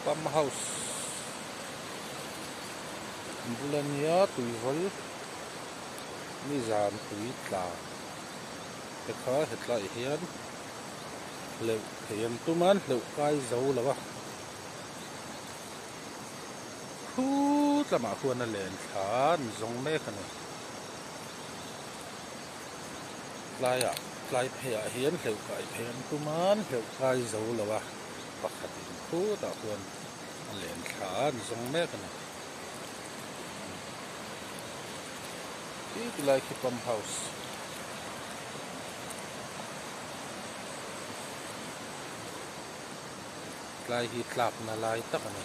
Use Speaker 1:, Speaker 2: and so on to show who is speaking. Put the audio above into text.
Speaker 1: Pump house bul ania tuivawl nizan tui tla te kha hetlaiah hian hleuh thei an tum a an hleuh kai zo lo a khut lamah khuan a len thla an zawng mek a ni tlaiah tlai pheiah hian hleuh kai phei an tum a an hleuh kai zo lo a. Pakhat in khutah khuan a len thla a an zawng mek a ni. Khi ti lai khi pump house. Tlai hi tlakna lai tak a ni.